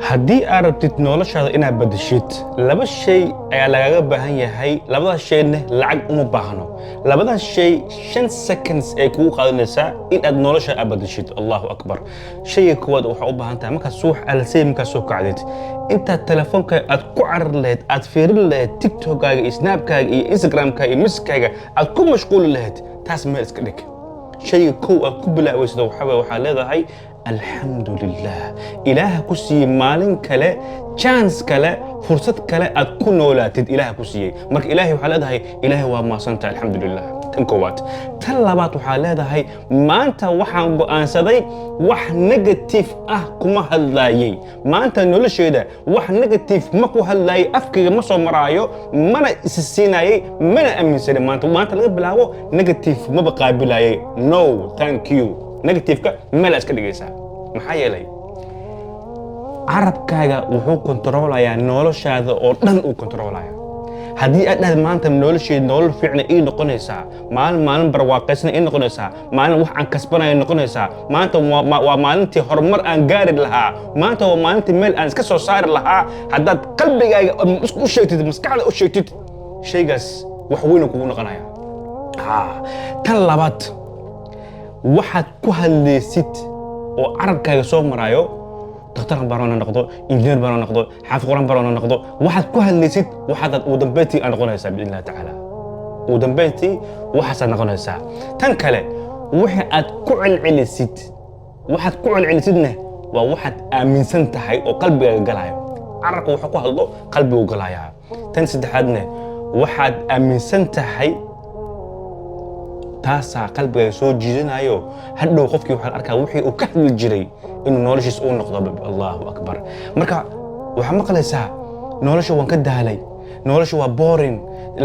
Haddii aad rabtid noloshaada inaad bedeshid, laba shay ayaa lagaga baahan yahay. Labadaas shayna lacag uma baahno. Labadaas shay 5 seconds ay kugu qaadanaysaa in aad nolosha aad bedeshid. Allahu akbar! Shayga koowaad waxaa u baahan tahay, markaad subax alsay markaad soo kacdid, intaad telefoonka aad ku carari lahayd, aad fiirin lahayd TikTokaaga iyo Snapkaaga iyo Instagramkaaga iyo Messenger-kaaga aad ku mashquuli lahayd, taas meel iska dhig. Shayga kow aad ku bilaabaysid waxaa waye, waxaa leedahay alxamdu lilah, Ilaaha ku siiyey maalin kale, chance kale, fursad kale aad ku noolaatid Ilaaha ku siiyey. Marka Ilaahay waxaa leedahay, Ilaahay waa maasantahay, alxamdu lilah. Tan koowaad. Tan labaad waxaa leedahay, maanta waxaan go'aansaday wax negative ah kuma hadlaayey. Maanta nolosheeda wax negative ma ku hadlaayay, afkayga ma soo maraayo, mana isi siinaayey, mana aaminsanin. Maanta laga bilaabo negative maba qaabilaayay. No, thank you. Negative-ka meel iska dhigaysaa. Maxaa yeelay, carabkaaga wuxuu kontroolayaa noloshaada oo dhan uu kontroolaya. Haddii aad dhahda maanta nolosheed nolol fiicna ii noqonaysaa, maalin maalin barwaaqaysna ii noqonaysaa, maalin wax aan kasbanaya noqonaysaa, maanta waa maalintii horumar aan gaari lahaa, maanta waa maalintii meel aan iska soo saari lahaa, haddaad qalbigaaga u sheegtid, maskaxda u sheegtid, shaygaas wax weyn kugu noqonaya. Tan labaad, waxaad ku hadlaysid oo carabkaaga soo maraayo, daktar baan noqdo, injineer baan noqdo, xaafid Quraan baan noqdo, waxaad ku hadlaysid waxaad ugu dambeyntii aad noqonaysaa, biidni Illahi tacaala. Ugu dambeyntii waxaasaad noqonaysaa. Tan kale, wixii aad ku celcelisid, waxaad ku celcelisidna waa waxaad aaminsan tahay oo qalbigaaga galayo. Carabka wuxuu ku hadlo qalbigu galayaa. Tan saddexaadna, waxaad aaminsan tahay taasaa qalbigaaga soo jiidanayo. Hadhow qofkii waxaan arkaa wixii uu ka hadli jiray inuu noloshiis uu noqdo. Allahu akbar! Marka waxaa maqlaysaa, nolosha waan ka daalay, nolosha waa boring,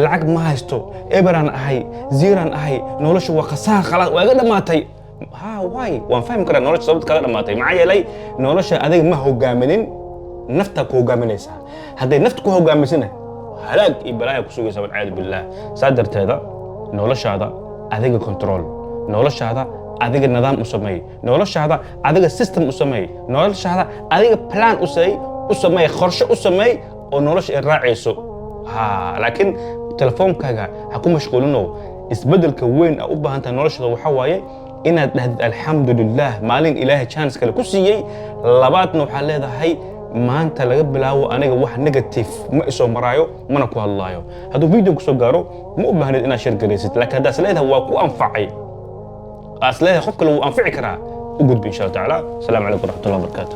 lacag ma haysto, eberaan ahay, zero-an ahay, nolosha waa khasaar, khalaas waa iga dhammaatay. Ha, waay, waan fahmi karaa nolosha sababta kaga dhammaatay. Maxaa yeelay, nolosha adiga ma hogaaminin, naftaa ku hogaaminaysaa. Hadday nafta ku hogaamisana, halaag iyo balaaya ku sugaysa, walciyaadu billaah. Saa darteeda noloshaada adiga control, noloshaada adiga nidaam u sameey, noloshaada adiga system u sameey, noloshaada adiga plan u sameey, u sameey qorshe u sameey oo nolosha ay raacayso. Ha, laakiin telefoonkaaga ha ku mashquulino. Isbeddelka weyn aa u baahan tahay noloshada waxaa waaye inaad dhahdid alxamdulilah, maalin Ilaahay chance kale ku siiyey. Labaadna waxaa leedahay, maanta laga bilaabo aniga wax negative ma isoo maraayo, mana ku hadlaayo. Hadduu video kusoo gaaro, ma u baahnid inaad share garaysid, laakiin haddaad is leedahay waa ku anfacay, aas leedahay qof kale wuu anfici karaa, u gudbi insha Allah tacaala. Asalaamu calaykum waraxmatullahi wabarakaatu.